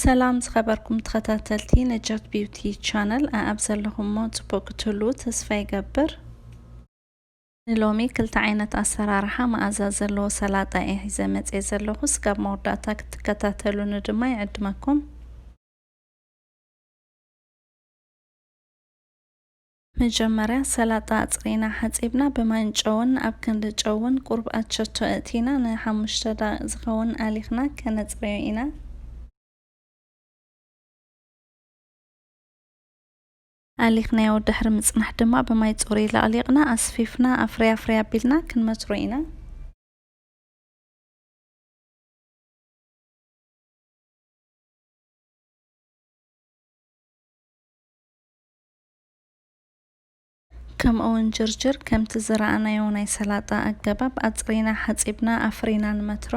ሰላም ዝኸበርኩም ተኸታተልቲ ነጃት ቢዩቲ ቻነል፣ ኣኣብ ዘለኹሞ ጽቡቕ ክትህልዉ ተስፋ ይገብር። ንሎሚ ክልተ ዓይነት ኣሰራርሓ መኣዛ ዘለዎ ሰላጣ እየ ሒዘ መጽየ ዘለኹ። ስጋብ መወዳእታ ክትከታተሉኒ ድማ ይዕድመኩም። መጀመርያ ሰላጣ ኣጽሪና ሓጺብና ብማይን ጨውን ኣብ ክንዲ ጨውን ቁሩብ ኣቸቶ እእቲና ንሓሙሽተ ደቂቕ ዝኸውን ኣሊኽና ከነጽርዮ ኢና። ኣሊኽናዮ ድሕሪ ምጽናሕ ድማ ብማይ ጽሩይ ለቕሊቕና ኣስፊፍና ኣፍርያ ኣፍርያ ኣቢልና ክንመትሮ ኢና። ከምኡ እውን ጅርጅር ከምቲ ዝረኣናዮ ናይ ሰላጣ ኣገባብ ኣጽሪና ሓጺብና ኣፍሪና ንመትሮ።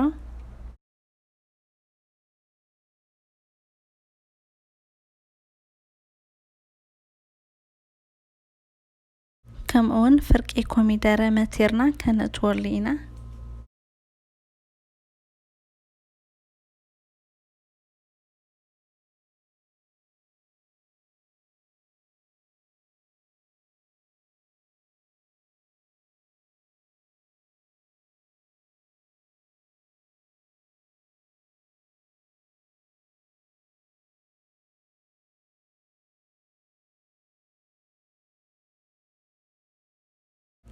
ከምኡ እውን ፍርቂ ኮሚደረ መቲርና ከነእትወሉ ኢና።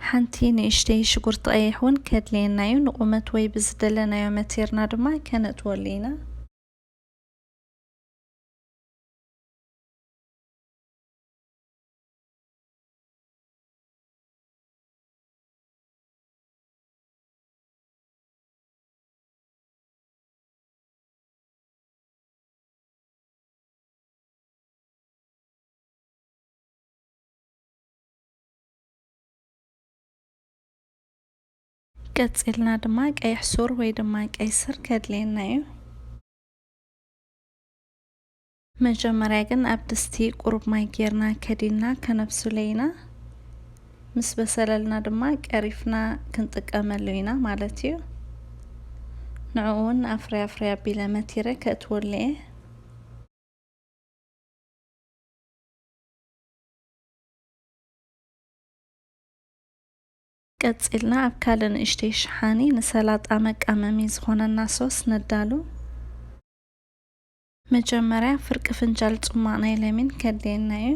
ሓንቲ ንእሽተይ ሽጉርቲ ቀይሕ እውን ከድልየና እዩ። ንቑመት ወይ ብዝደለናዮ መቲርና ድማ ከነእትወሉ ኢና። ቀጺልና ድማ ቀይሕ ሱር ወይ ድማ ቀይስር ከድልየና እዩ። መጀመርያ ግን ኣብ ድስቲ ቁሩብ ማይ ጌርና ከዲንና ከነብስሎ ኢና። ምስ በሰለልና ድማ ቀሪፍና ክንጥቀመሉ ኢና ማለት እዩ። ንዕኡ እውን ኣፍርያ ኣፍርያ ኣቢለ መቲረ ከእትወሉ እየ። ቀጺልና ኣብ ካልእ ንእሽተይ ሸሓኒ ንሰላጣ መቃመሚ ዝኾነና ሶስ ነዳሉ። መጀመርያ ፍርቂ ፍንጃል ጽማቕ ናይ ለሚን ከድልየና እዩ።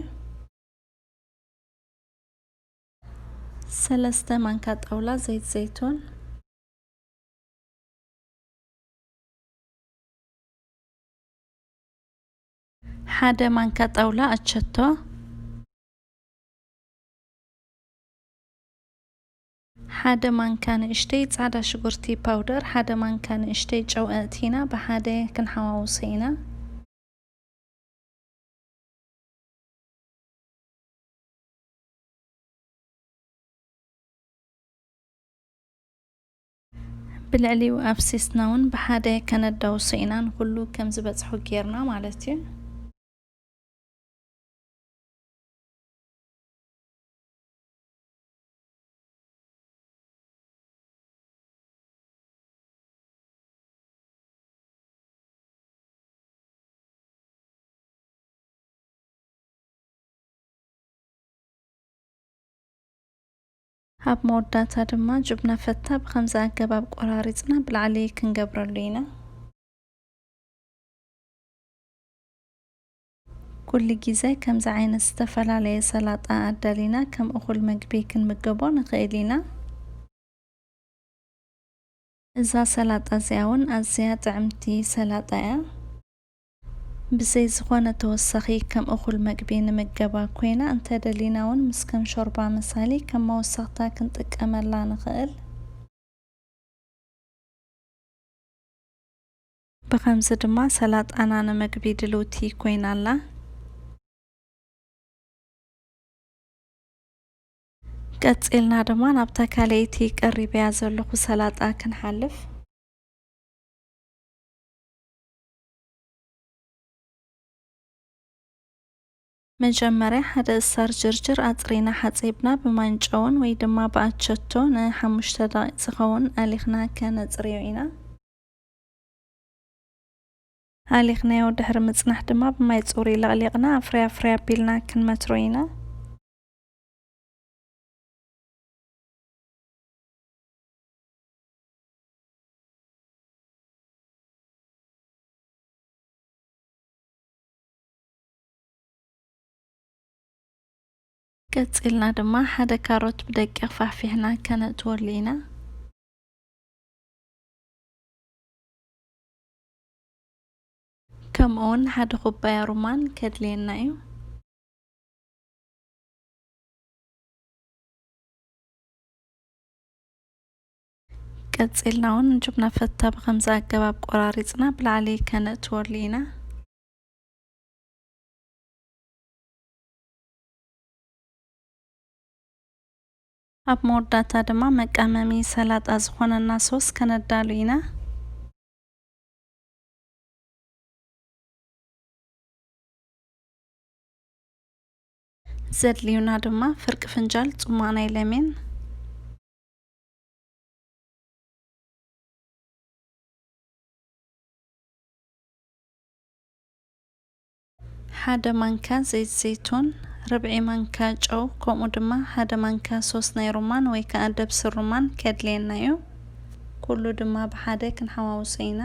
ሰለስተ ማንካ ጣውላ ዘይት ዘይቱን። ሓደ ማንካ ጣውላ ኣቸቶ። ሓደ ማንካ ንእሽተይ ጻዕዳ ሽጉርቲ ፓውደር፣ ሓደ ማንካ ንእሽተይ ጨው ኣእቲና ብሓደ ክንሓዋውሶ ኢና። ብልዕሊኡ ኣፍሲስና እውን ብሓደ ከነዳውሶ ኢና፣ ንኹሉ ከም ዝበጽሖ ጌርና ማለት እዩ። ኣብ መወዳእታ ድማ ጅብና ፈታ ብኸምዚ ኣገባብ ቆራሪጽና ብላዕሊ ክንገብረሉ ኢና። ኩሉ ግዜ ከምዚ ዓይነት ዝተፈላለየ ሰላጣ ኣዳሊና ከም እኹል መግቢ ክንምገቦ ንኽእል ኢና። እዛ ሰላጣ እዚኣ እውን ኣዝያ ጥዕምቲ ሰላጣ እያ። ብዘይ ዝኾነ ተወሳኺ ከም እኹል መግቢ ንምገባ ኮይና፣ እንተደሊና እውን ምስ ከም ሾርባ መሳሊ ከም መወሰኽታ ክንጥቀመላ ንኽእል። ብኸምዚ ድማ ሰላጣና ንመግቢ ድልውቲ ኮይና ኣላ። ቀጺልና ድማ ናብታ ካልኣይቲ ቀሪበያ ዘለኹ ሰላጣ ክንሓልፍ። መጀመርያ ሓደ እሳር ጅርጅር ኣጽሪና ሓጺብና ብማንጨውን ወይ ድማ ብኣቸቶ ንሓሙሽተ ደቂቕ ዝኸውን ኣሊኽና ከነጽርዮ ኢና። ኣሊኽናዮ ድሕሪ ምጽናሕ ድማ ብማይ ጽሩይ ለቕሊቕና ኣፍርያ ኣፍርያ ኣቢልና ክንመትሮ ኢና። ቀጺልና ድማ ሓደ ካሮት ብደቂቕ ፋሕፊሕና ከነእትወሉ ኢና። ከምኡ እውን ሓደ ኩባያ ሩማን ከድልየና እዩ። ቀጺልና እውን ጅብና ፈታ ብኸምዚ ኣገባብ ቆራሪጽና ብላዕሊ ከነእትወሉ ኢና። ኣብ መወዳእታ ድማ መቃመሚ ሰላጣ ዝኾነና ሶስ ከነዳሉ ኢና። ዘድልዩና ድማ ፍርቂ ፍንጃል ጽሟቕ ናይ ለሚን፣ ሓደ ማንካ ዘይት ዘይቱን፣ ርብዒ ማንካ ጨው፣ ከምኡ ድማ ሓደ ማንካ ሶስ ናይ ሩማን ወይ ከኣ ደብሲ ሩማን ከድልየና እዩ። ኩሉ ድማ ብሓደ ክንሓዋውሶ ኢና።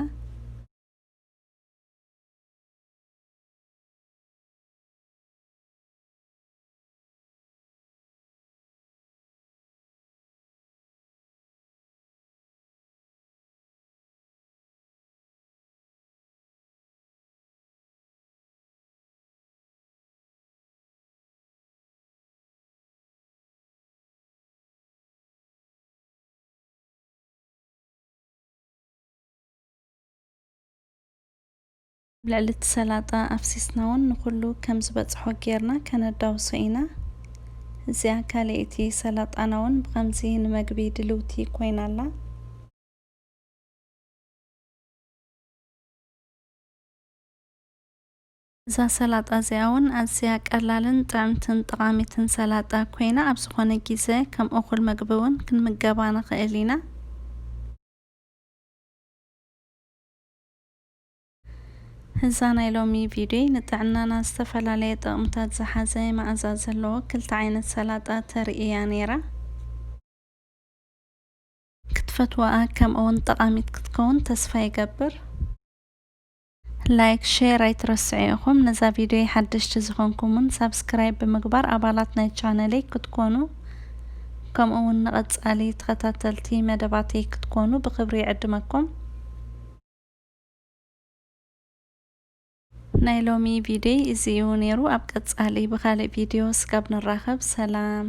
ኣብ ልዕሊ እቲ ሰላጣ ኣፍሲስና እውን ንኹሉ ከም ዝበጽሖ ጌርና ከነዳውሶ ኢና። እዚኣ ካልኣይቲ ሰላጣና እውን ብኸምዚ ንመግቢ ድልውቲ ኮይና ኣላ። እዛ ሰላጣ እዚኣ እውን ኣዝያ ቀላልን ጥዕምትን ጠቓሚትን ሰላጣ ኮይና፣ ኣብ ዝኾነ ግዜ ከም እኹል መግቢ እውን ክንምገባ ንኽእል ኢና። እዛ ናይ ሎሚ ቪድዮይ ንጥዕናና ዝተፈላለየ ጥቕምታት ዝሓዘ መኣዛ ዘለዎ ክልተ ዓይነት ሰላጣ ተርኢ እያ ነይራ። ክትፈትዋኣ ከምኡ እውን ጠቓሚት ክትከውን ተስፋ ይገብር። ላይክ፣ ሼር ኣይትረስዑ ኢኹም። ነዛ ቪድዮ ሓደሽቲ ዝኾንኩም እውን ሳብስክራይብ ብምግባር ኣባላት ናይ ቻነለይ ክትኮኑ፣ ከምኡ እውን ንቐጻሊ ተኸታተልቲ መደባተይ ክትኮኑ ብኽብሪ ይዕድመኩም። ናይ ሎሚ ቪድዮይ እዚ እዩ ነይሩ። ኣብ ቀጻሊ ብኻልእ ቪድዮ ስጋብ ንራኸብ፣ ሰላም።